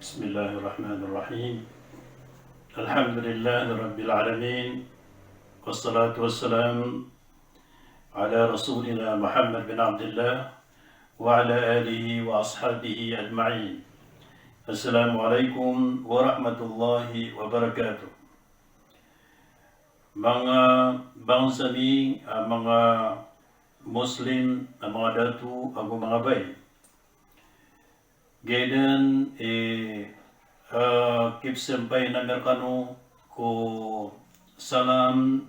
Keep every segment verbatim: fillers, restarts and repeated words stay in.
بسم الله الرحمن الرحيم. الحمد لله رب العالمين. والصلاة والسلام على رسولنا محمد بن عبد الله وعلى آله وأصحابه أجمعين. السلام عليكم ورحمة الله وبركاته. Manga bangsa mi, a manga Muslim, a manga dato ago manga bai. Giyanan i, eh, kipsampay ami rkano ko salam,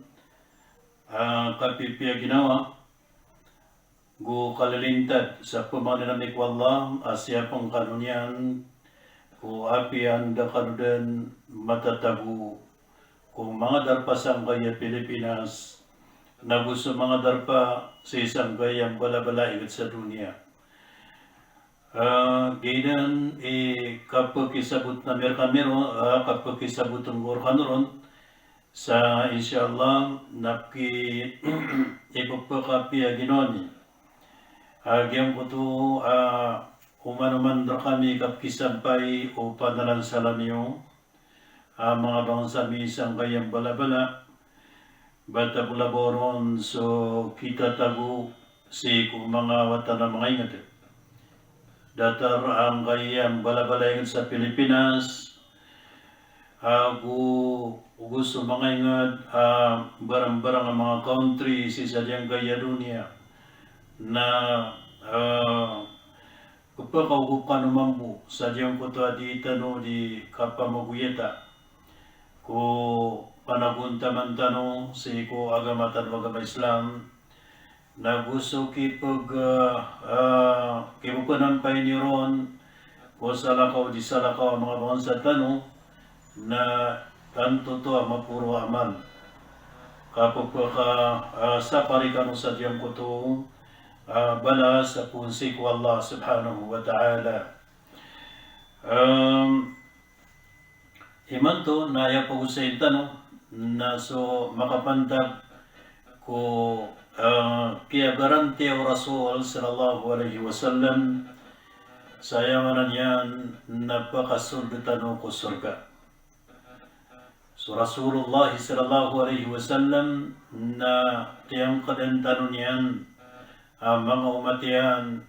eh, kapipiya ginawa, go kalilintad sa pamangnin ami ko Allah, a siyapn kano niyan ko apiya anda kano dn matatago ko manga darpa sangkaya Pilipinas, nago so manga darpa sii sangkaya mbalabala ingd sa doniya. Ah, giyanan i kapakisabot ami rkami ron, ah, kapakisabotn ko rkano ron, sa insha Allah, na pki-, ipphakapiya ginawa niyan. Ah, giyangkoto, ah, oman-oman rkami kapkisampay o panalan salam iyo, a manga bangsa mi sangkaya mbalabala, ba tago labaw ron so kitatago sii ko manga wata a manga ingd. Datar angkaya mbalabala ingd sa Pilipinas, ago, ago so manga ingd, a, barang-barang a manga country sii sa giyangkaya doniya. Na, a, Kepakaogop kano mambo sa giyangkoto a dii tano di kapamagoyata ko panagontaman tano sii ko agama tano a agama Islam. Na go so kipeg-, ah, ah, kipepenampay niyo ron ko salakaw di salakaw a manga bangsa tano, na tanto oto a maporo a amal. Kapepeka, ah, sapari kano sa giyangkoto, ah, balas a poon sii ko Allah subhanahu wa ta'ala. Em, imanto na aya pagosayin tano na so makapantag ko, eh, kiyagarantiya o Rasul sallallahu alaihi wasallam sa aya maana niyan na pakasold tano ko sorga. So Rasulullah sallallahu alaihi wasallam na tiyangkdan tano niyan a manga omat iyan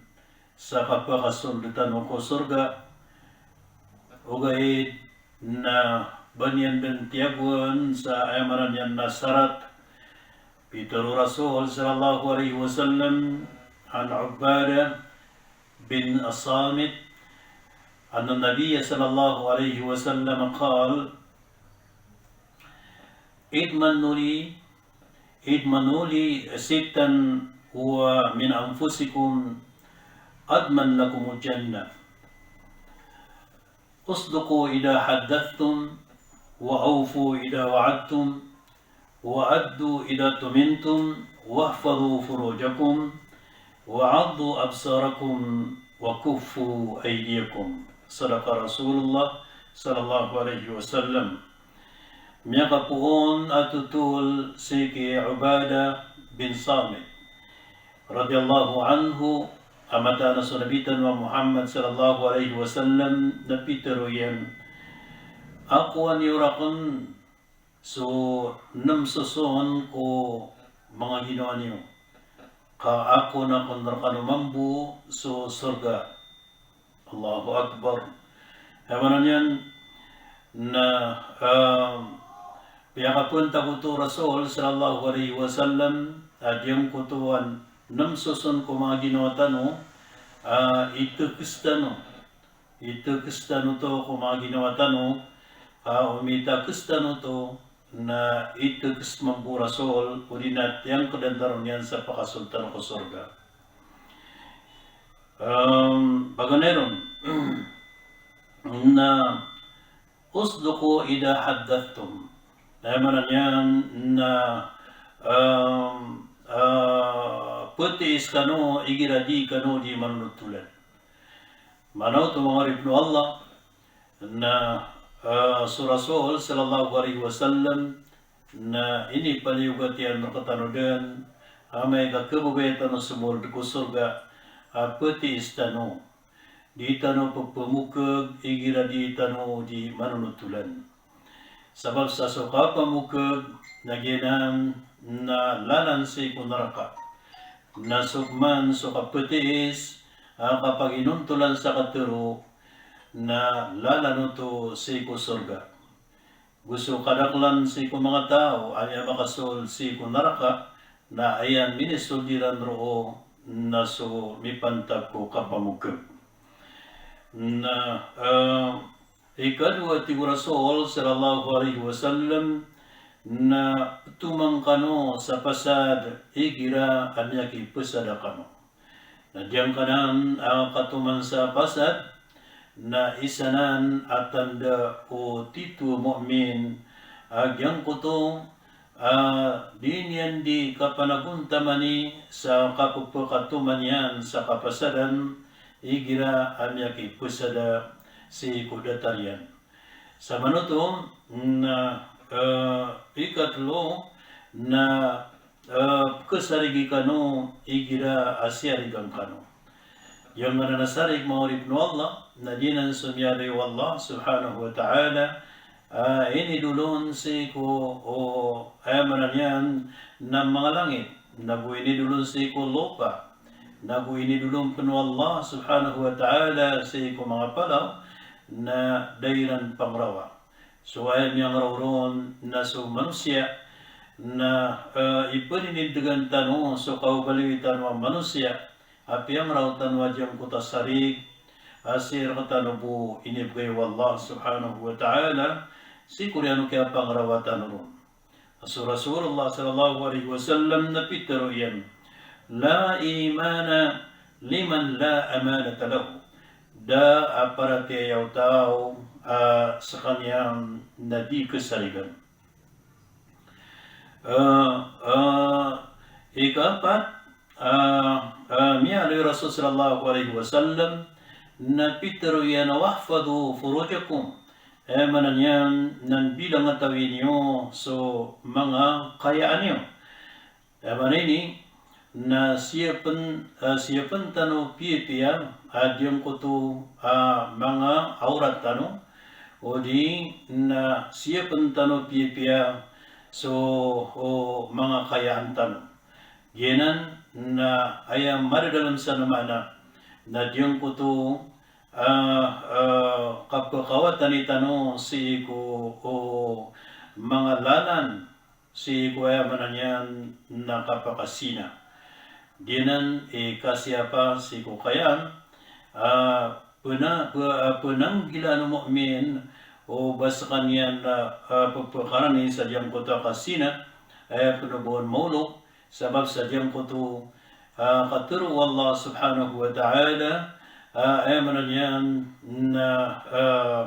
sa kapakasold tano ko sorga. Ogaid na ba niyan dn tiyagoan sa aya maana niyan na sarat. Pitharo o Rasul sallallahu alaihi wasallam an Ubadah bin As-Samit anna Nabiyya sallallahu alaihi wasallam qal, "Idmanu li, idmanu li sittan huwa min anfusikum adman lakumul jannah. Usduqu idha haddathtum, wa awfu idha wa'adtum, wa addu idha tumintum, wahfadhu furujakum, wa ghaddu absarakum, wa kuffu aydiyakum." Sadaqa Rasulullah sallallahu alaihi wasallam. Miyakapoon a thotol sii ki Ubadah bin Samit radiyallahu anhu, a mataan a so Nabi tano a Muhammad sallallahu alaihi wasallam na pitharo iyan, "Akowa niyo rakn so nem soson ko manga ginawa niyo, ka akowa niyo rakn rkano mambo so sorga." Allahu Akbar. Aya maana niyan na, ah, piyakapoon ta oto o Rasul sallallahu alaihi wasallam a giyangkoto a nem soson ko manga ginawa tano, ah, itekes tano. Itekes tano oto ko manga ginawa tano, ah, o mitekes tano oto na itekes mambo o Rasul, odi na tiyangkdan tano niyan sa pakasold tano ko sorga. Em, paganay ron na usduqu idha haddathtum. Aya maana niyan na, em, ah, petiis kano igira di kano di manonotolan. Maana oto manga oripn o Allah, na, ah, so Rasul sallallahu alaihi wasallam na inipaliyogat iyan rktano dn, amay ka khababayaan tano so mord ko sorga, a petiis tano. di tano pepemokeg igira di tano di manonotolan. Sabap sa so kapamokeg na giyanan na lalan sii ko naraka. Na so pman so kapetiis a kapaginontolan sa katero na lalan oto sii ko sorga. Go so kadaklan sii ko manga taw a miyamakasold sii ko naraka na aya minisold iran roo na so mipantag ko kapamokeg. Na, eh, ikadowa, tig o Rasul sallallahu alaihi wasallam, na toman kano sa pasad igira a miyakipesada kano. Na giyangkanan a katoman sa pasad na isa nan a tanda o titho a mu'min a giyangkoto a di niyan di kapanagontamani sa kapepekatoman iyan sa kapasadan igira a miyakipesada sii ko datar iyan. Samanoto na, eh, ikatelo na, eh, pekesarigi kano igira a siyarigan kano. Giyangkanan a sarig, manga oripn o Allah, na giyanan so miyaaloy o Allah subhanahu wa ta'ala, ah, inidolon sii ko, o, aya maana niyan na manga langit, nago inidolon sii ko lopa, nago inidolon pn o Allah subhanahu wa ta'ala sii ko manga palaw, na da iran pangrawa. So aya miyangraw ron na so manosiya, na, eh, ipaninindgan tano so kaobaliwi tano a manosiya, a piyangraw tano a giyangkoto a sarig, a sii rektano bo inibgay o Allah subhanahu wa ta'ala, sii ko oriyan o kiyapangrawa tano ron. So Rasulullah sallallahu alaihi wasallam na pitero iyan, "La imana liman la amanata lahu." Da a paratiyaya o taw a sekaniyan na di kesarigan. Eh, eh, ikapat, ah, ah, miyaaloy o Rasul sallallahu alaihi wasallam, na pitero iyan a, "Wahfadhu furujakum." Aya maana niyan na bilangatawi niyo so manga kayaan iyo. Aya maana ini na siyapen, ah, siyapen tano piyapiya a giyangkoto a manga awrat tano, odi na siyapen tano piyapiya so, o, manga kayaan tano. Giyanan na aya madadalem san a maana na giyangkoto, ah, ah, kapekawatani tano sii ko, o, manga lalan sii ko aya maana niyan na kapakasina. Giyanan i kasiyapa sii ko kayaan, ah, pena-, pe-, ah, penanggilaan o mu'min o ba sekaniyan na, ah, pepekarani sa giyangkoto a kasina, aya pn o ba on maolog, sabap sa giyangkoto, ah, katero o Allah subhanahu wa ta'ala, ah, aya maana niyan na, ah,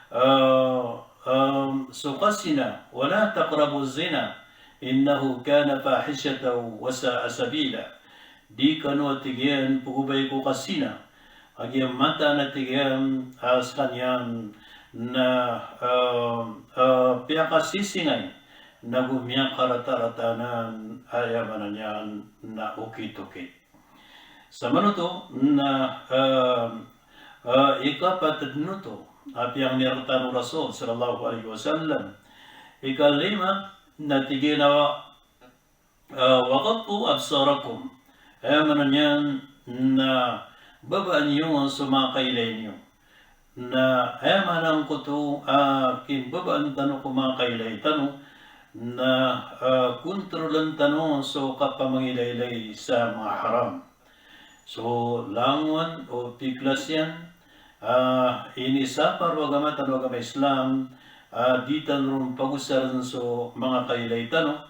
ah, ah, so kasina, "Wala taqrabuz zina, innahu kana fahishatan wa sa'a sabila." Di kano, a tig iyan, pegobay ko kasina. A giya mataan, a tig iyan, a sekaniyan na, ah, ah, piyakasisingay, nago miyakaratarata anan, aya maana niyan na okit-okit. Samanoto na, ah, ah, ikapat dn oto a piyangni rektano o Rasul sallallahu alaihi wasallam. Ikalima na tig iyan a, ah, "Wa ghuddu absarakum." Aya maana niyan na babaan iyo so manga kailay niyo. Na aya maana angkoto a kimbabaan tano ko manga kailay tano na, ah, kontrolan tano so kapamangilaylay sa manga haram. So langon o piklas iyan, ah, inisapar o agama tano a agama Islam, ah, di tano ron pagosaren so manga kailay tano,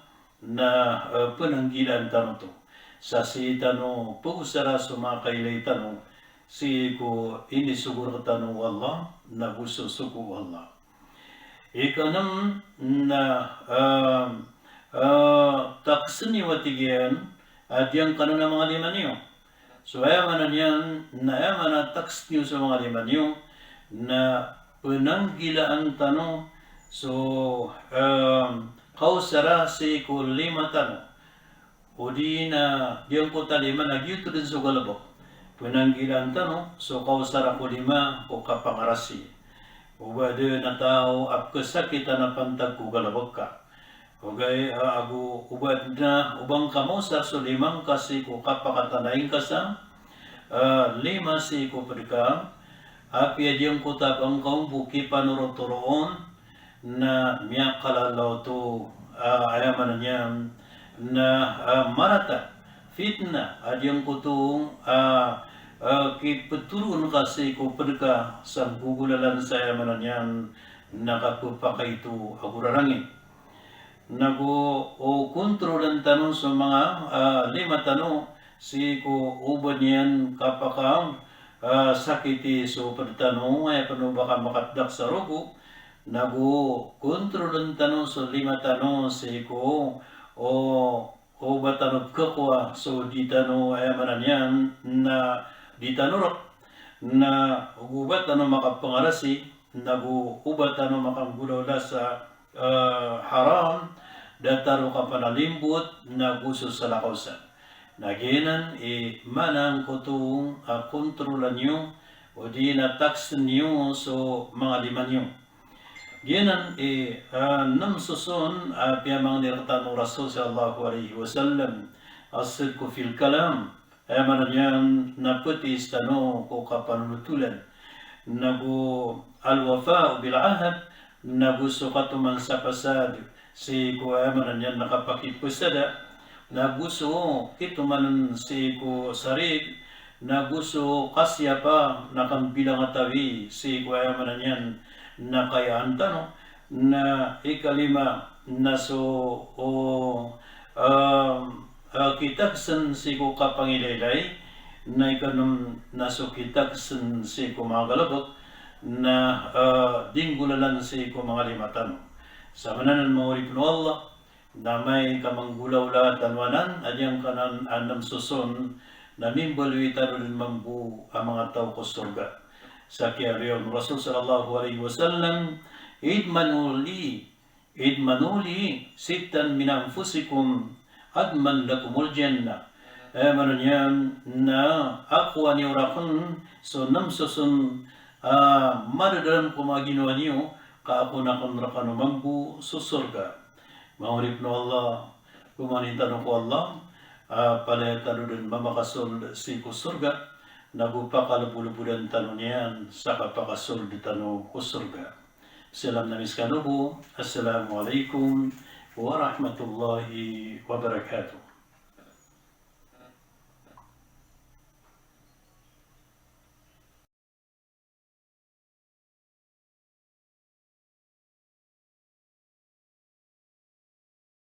na, eh, penanggilaan tano oto. Sa sii tano pagosara so manga kailay tano, sii ko inisogo rektano o Allah, nago so sogo o Allah. Ikanem na, eh, eh, takesen iyo, a tig iyan, a giyangkanan a manga lima niyo. So aya maana niyan na, aya maana takes niyo so manga lima niyo na penanggilaan tano so, em, kaosara sii ko lima tano. Odi na giyangkoto a lima na giyoto den so galebek. Pnanggilaan tano so kaosara ko lima ko kapangarasi. O ba adn a taw a pkhasakitan a pantag ko galbk ka. Ogaid, a, ago o ba adn a, o ba ngka maosar so lima ngka sii ko kapakatandai ngka sa, a, lima sii ko pd ka, apiya giyangkoto a ba ngka on bo kipanorotoroon, na miyakalalaw oto, a, aya maana niyan na, a, marata, fitnah, a giyangkoto a, a, kiptoroon ka sii ko pd ka sa gogolalan sa aya maana niyan na kapphakaito ago rarangit. Nago o kontrolan tano so manga, a, lima tano sii ko o ba niyan kapaka, a, sakiti so pd tano, aya pn o ba ka makatdak sa rogo, nago kontrolan tano so lima tano sii ko o, o ba tano pkhakowa so di tano, aya maana niyan na di tano rk, na o ba tano makapangarasi, nago o ba tano makanggolawla sa, a, haram, datar o kapanalimbot, nago so salakaw san. Na giyanan i maana angkoto a kontrolan iyo, odi na taksn iyo so manga lima niyo. Giyanan i, a, nm soson a piyamangni rktano o Rasul sallallahu alaihi wasallam, as-sidqu fil kalam. Aya maana niyan na ptiis tano ko kapanonotolan. Nago al-wafa'u bil ahd, nago so katoman sa pasad sii ko aya maana niyan na kapakipasada, nago so kitoman sii ko sarig, nago so kasiyapa na kambilangatawi sii ko aya maana niyan na kayaan tano, na ikalima na so, o, a, a, kitaksn sii ko kapangilaylay, na ikanm na so kitaksn sii ko manga galbk, na, a, di nggolalan sii ko manga lima tano. Sa maana nan manga oripn o Allah, na amay ka manggolawla tano anan a giyangkanan a nm soson na mimbaloy tano dn mambo a manga taw ko sorga. Sa kiyaaloya on o Rasul sallallahu alaihi wasallam, "Idmanu li, idmanu li sittan min anfusikum adman lakumul jannah." Aya maana niyan na akowa niyo rakn so nm soson a madadalan ko manga ginawa niyo, ka akowa akn rkano mambo so sorga. Manga oripn o Allah, pmangnin tano ko Allah a palaya tano dn mamakasold sii ko sorga, nago pakalbolbodan tano niyan sa kapakasold tano ko sorga. Salam na miskano bo. Assalamu alaikum warahmatullahi wabarakatuh.